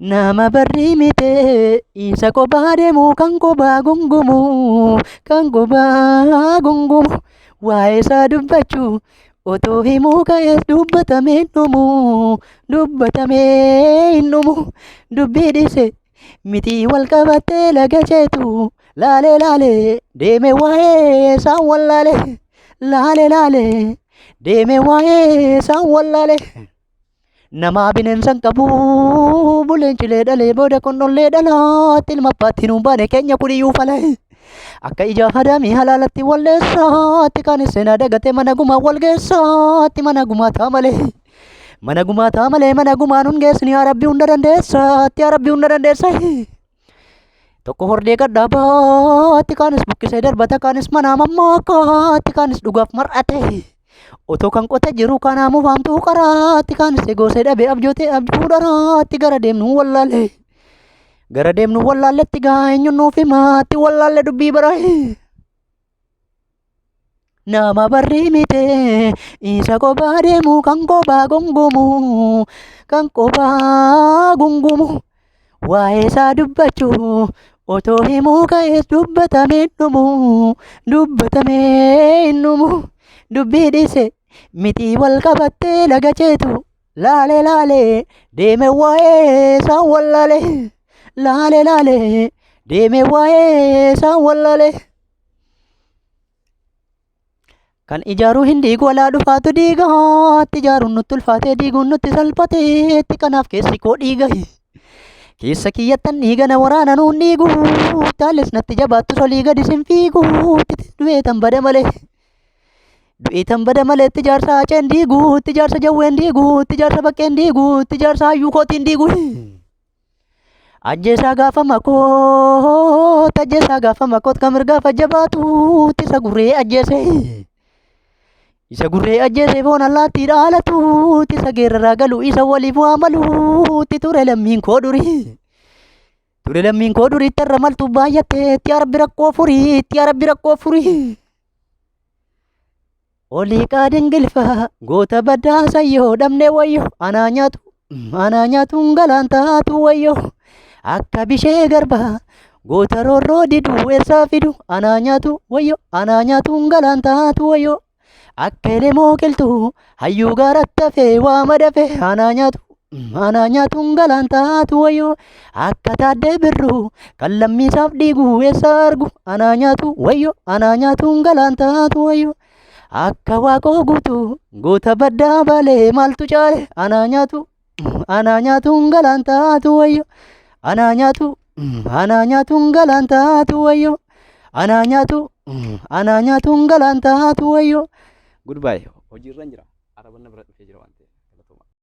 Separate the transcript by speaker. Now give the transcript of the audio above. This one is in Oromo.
Speaker 1: Nama barrii mite isa kophaa deemu kan kophaa gungumu kan kophaa gungumu waa'ee isaa dubbachuu otoo himuu ka'ees dubbatamee hin dhumu dubbatamee hin dhumu dubbii dhiise mixii wal qabattee laga ceetu laalee laalee deeme waa'ee isaan wallaale laalee laalee deeme waa'ee isaan wallaale. Namaa bineensa hin qabu buleen cilee dhalee booda qondollee dhalaatti ilma abbaatti nuun baane keenya kuniyyuu fala. Akka ija hadaamii halaalatti walleessaatti kaanis seenaa dagatee mana gumaa wal geessaatti mana gumaa taa malee. Mana gumaa taa malee mana gumaa nun geessini yaa rabbi hunda dandeessaatti yaa rabbi hunda dandeessa. Tokko hordee gadhaabaatti kaanis buqqisee darbata kaanis manaa mammaakaatti kaanis dhugaaf mar'ate. Otoo kan qote jiru kanaa mufaamtuu qaraatti kaanis goosee dhabe abjootee abjuu dharaatti gara deemnu wallaale. Gara deemnu wallaalletti gaa eenyuun nuuf himaatti wallaalle dubbii baraa'e. Nama barri mite isa kophaa deemu kan kophaa gungumu kan kophaa gungumu waa'ee isaa dubbachuu otoo himuu ka'ees dubbatamee hin dhumu dubbatamee hin dhumu dubbii dhiise mixii wal qabattee laga ceetu laalee laalee deeme waa'ee isaa wallaale laalee laalee deeme waa'ee isaa wallaale. Kan ijaaruu hin diigu alaa dhufaatu diigaatti ijaaruun nutti ulfaatee diiguun nutti salphateetti kanaaf keessi koo dhiiga. Keessa kiyyattan dhiiga na waraana nuun dhiigu taalis natti jabaattu solii gadi sin fiigu du'ee tan bada malee. Du'ee tan bada malee itti jaarsa haceen diigu itti jaarsa jawween diigu itti jaarsa baqqeen diigu itti jaarsa hayyuu kootiin diigu. Ajjeesaa gaafa makoot ajjeesaa gaafa makoot kan mirgaaf ajjabaatu isa gurree ajjeese. Isa gurree ajjeese foon allaattii dhaalatu isa geerraraa galu isa waliif waa maluutti ture lammiin koo duri. Ture lammiin koo duri tarra maltu baay'atteetti yaa rabbi rakkoo furii yaa rabbi rakkoo furii. Oliiqaa dingilfa goota baddaa sayyoo dhabne wayyo anaa nyaatu anaa nyaatuun galaan taatu wayyo akka bishee garba goota roorroo didu eessaa fidu anaa nyaatu wayyo anaa nyaatuun galaan taatu wayyo akka elemoo qilxuu hayyuu gaaratti hafee waa madafe anaa nyaatu anaa nyaatuun galaan taatu wayyo akka taaddee birruu kan lammiisaaf dhiigu eessaa argu anaa nyaatu wayyo anaa nyaatuun galaan taatu wayyo. Akka waaqoo guutuu goota baddaa balee maaltu caale anaa nyaatu anaa nyaatuun galaan taatu wayyo anaa nyaatu anaa nyaatuun galaan taatu wayyo anaa nyaatu anaa nyaatuun galaan taatu wayyo.
Speaker 2: Goodbye. Hojiirran jira. Arabanna bira dhufee jira waan ta'eef.